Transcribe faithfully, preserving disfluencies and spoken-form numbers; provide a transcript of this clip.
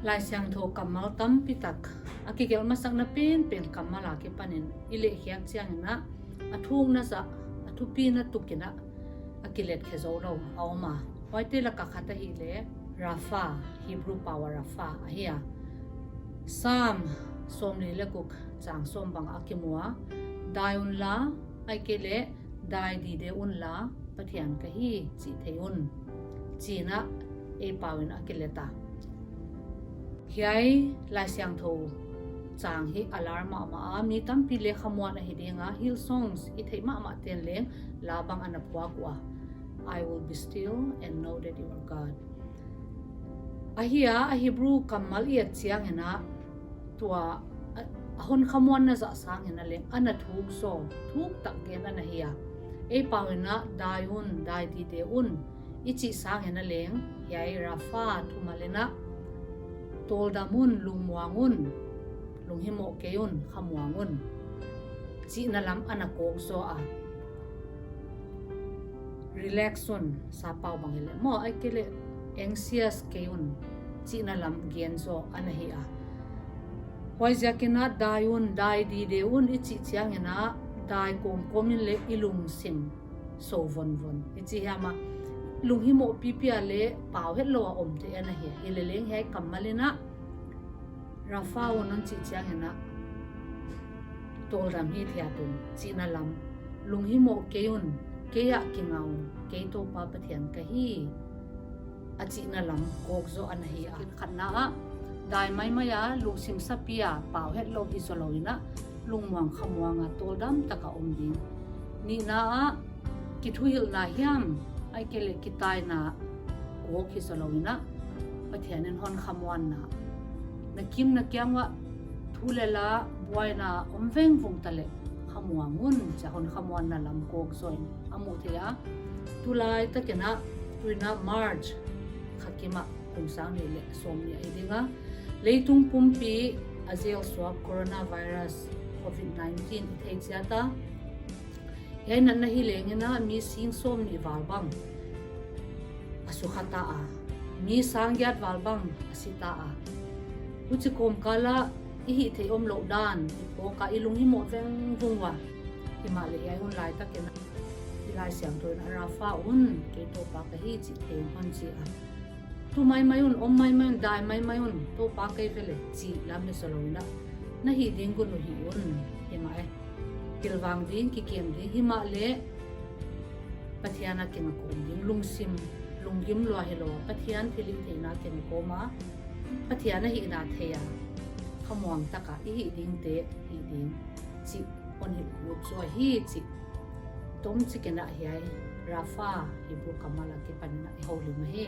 Laisiangthou kammal tampi tak a kigelh masakna penpen kammal a kipanin i lehkhiak chiangin a, a thukna zah, a thupina tukin a, a kilet khe zou lou a om a. Huaite laka khat ahihleh Rapha, Hebrew pau a Rapha ahi a. Psalm sawmli leh guk chang sawm bang a kimu a, dai unla, ahihkeileh dai dide unla, Pathian ka hi chih thei un, chiin a, ei pau in a kilet a. Hiai Laisiangthou chang hi a lar mahmah a, mi tampi leng khamuan ahi ding a, Hillsongs i theih mahmah ten leng la bang ana phuak ua, "I will be still and know that you are God." Ahi a, a Hebrew kammal i et chiangin a, tua, a, a hon khamuanna zah sangin a leng ana thuk zaw, thuk tak gen ana hi a. Ei pau in a, dai un, dai dide un i chih sangin a leng, hiai Rapha thumal in a, tawldam un, lungmuang un, lunghimoh kei un, khamuang un, chihna lam ana kawk zaw a. Relax un, sappau bang hileh maw, ahihkeileh anxious kei un, chihna lam gen zaw ana hi a. Huaiziakin a, dai un, dai dide un i chih chiangin a, dai kawmkawm in leng i lungsim sou vonvon, i chi hiam a, lunghimoh pipi a leng pau hetlou a om te ana hi a. Hileh leng hiai kammal in a, Rapha un hon chih chiangin a, tawldam hithiat un, chihna lam, lunghimoh kei un, kei ah kinga un, kei Toupa Pathian ka hi, a chihna lam kawk zaw ana hi a. Khatna ah, dai maimai a, lungsim sapi a pau hetlou hi zaw lou in a, lungmuang khamuang a tawldam taka om ding. Nihna ah, kithuhilhna hiam, ahihkeileh kitaina kawk hi zaw lou in a, Pathian in hon khamuanna, na kim na kiang uah thu leh la buaina om vengvung taleh, khamuang un, chia hon khamuanna lam kawk zaw in a mu thei a. Tulai takin a, tuin a March kha kim a, kum sang nih leh sawmnih ahi ding a, leitung pumpi a zel suak coronavirus, covid nineteen i thei chiat a. Hiai natna hi leng in a, mi sing sawmnih val bang a sukha ta a, mi sang giat val bang a si ta a. Huchi kawmkal a i hihtheih omlouh dan i phawk a, i lunghimoh vengvung ua. Himahleh hiai hun lai takin a, i Laisiangthou in a, Rapha un, kei Toupa ka hi chih thei un, hon chi a. Tu maimai un, om maimai un, dai maimai un, Toupa ka hi ve leh chih lam hi zaw lou in a, na hih ding gun uh hih un, himahleh, pilvang ding, kikem ding, himahleh Pathian a kinga kawm ding, lungsim, lunggim lua hilou, Pathian thilhihtheihna kinga kawm a, Pathian a hihna thei a, khamuang taka i hih dingte hih ding, chih hon hilh khup zaw ahi chih tomchik in a hiai Rapha Hebrew kammal a kipan in a i houlim ahi.